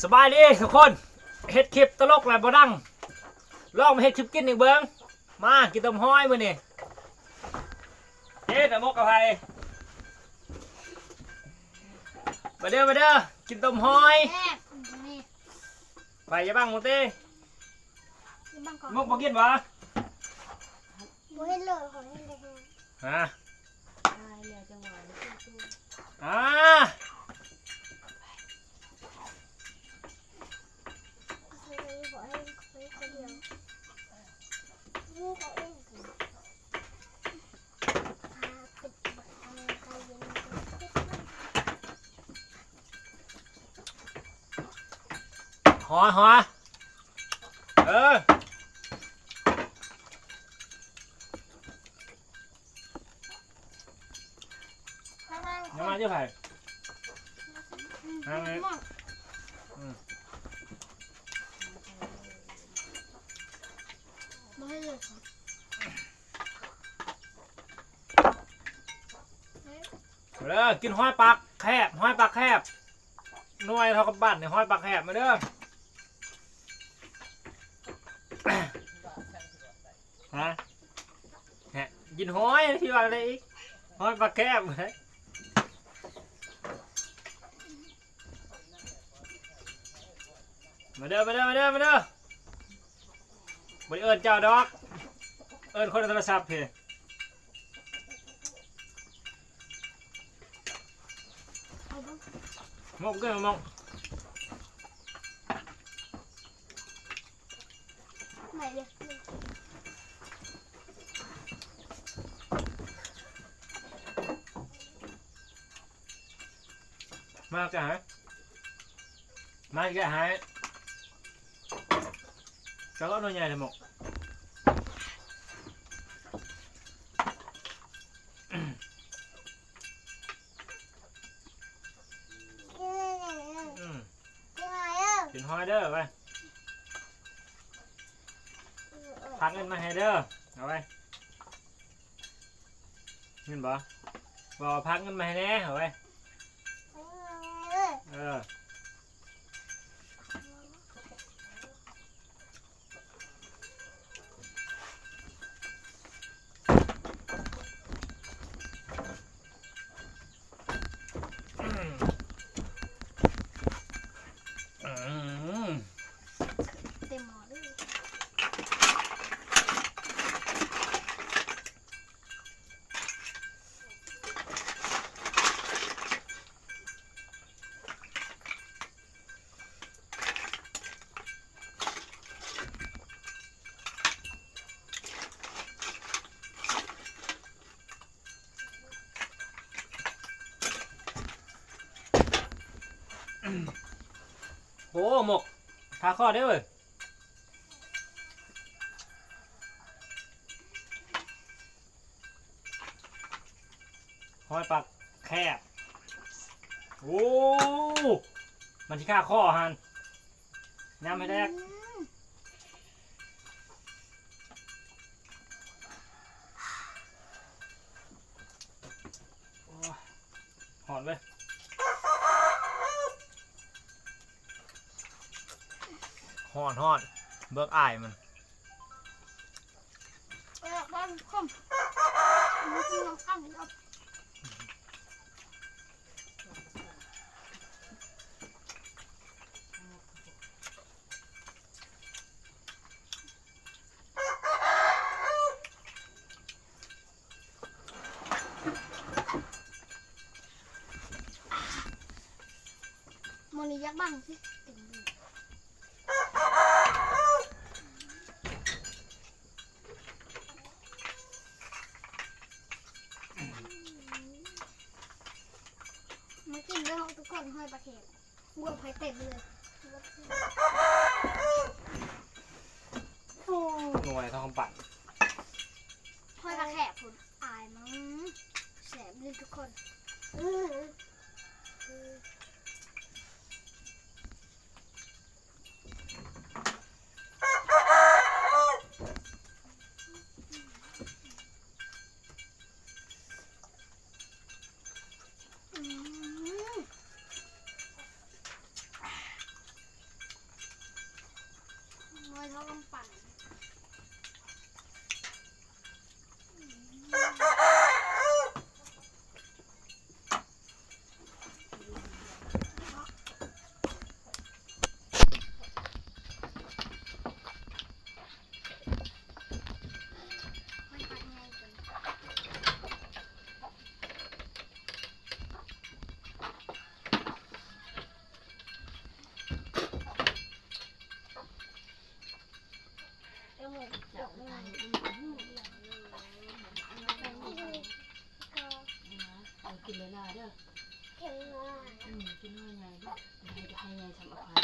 ສະບາຍດີທຸກຄົນ ເຮັດຄລິບຕະຫຼົກແລ້ວບໍ່ດັງ ລອງມາເຮັດຄລິບກິນອີກເບິ່ງ. ມາກິນຕົ້ມຫອຍມື້ນີ້ ເຮັດໝົກກັບໄຜ ມາເດີ ມາເດີ ກິນຕົ້ມຫອຍ. ແຊບ ນີ້ ໄປຢ່າບັງໝົກຕິ ຢ່າບັງກ່ອນ ໝົກບໍ່ກິນຫວາ? ບໍ່ເຫັນເລີຍ ຂໍເຫັນແຕ່ແຮງ ຮະ ຕາຍແລ້ວ ຈັງຫວະນີ້ ອ່າ ຫອຍ ຫອຍ ເອີ. ນ້ຳມັນຢູ່ໃສ? ນ້ຳມັນ ອືມ ບໍ່ໃຫ້ເລີຍ ເດີ ກິນຫອຍປາກແຄບ ຫອຍປາກແຄບ ໜ່ວຍເທົ່າກັບບ້ານນີ້ ຫອຍປາກແຄບ ມາເດີ. ຮະ ຮະ ກິນຫອຍ ຊິວ່າໄດ້ອີກ ຫອຍປາກແຄບ ມາເດີ ມາເດີ ມາເດີ ມາເດີ ບໍ່ໄດ້ເອີ້ນເຈົ້າດອກ ເອີ້ນຄົນໃນໂທລະສັບພີ້. ໝົກເກີນໝົກ ມາແກະໃຫ້ ມາແກະໃຫ້ ຈະເອົາໜ່ວຍໃຫຍ່ເດີໝົກ. ອືມ ກິນຫອຍເດີ ໄປ ພາເງິນມາໃຫ້ເດີ ເອົາໄວ້ ເຫັນບໍ່ ບອກພາເງິນມາໃຫ້ແດ່ ເອົາໄວ້ ເອີ. ອືມ ເຕັມໝໍ້ເລີຍ. ໂອ້ ໝົກ ພາຂໍເດີເວີຍ. ຫອຍປາກແຄບ ໂອ້ ມັນຊິຄາຄໍຫັ້ນ ຍຳໃຫ້ແດກ ອືມ ໂອ້ຍ ຮ້ອນເວີຍ ຮ້ອນໆ ເບິ່ງອ້າຍມັນ. ເອີ ບ້ານຄົມ ມັນຄືນ້ຳຂ້າງເນາະ ມື້ນີ້ຢາກບັງຊິ ມາກິນເດີທຸກຄົນ ຫອຍປາກແຄບ ບວກໄປເຕັມເລີຍ ໂອ້ ໜ່ວຍເທົ່າກຳປັ້ນ ຫອຍປາກແຄບພຸ້ນ ອາຍມັນ ແຊບເລີຍທຸກຄົນ. ອືມ ເອົາກິນຫຼາຍໆເດີ ອືມ ກິນໃຫ້ໃຫຍ່ເດີ ໃຫ້ ໃຫ້ໃຫຍ່ສ່ຳອາພາ.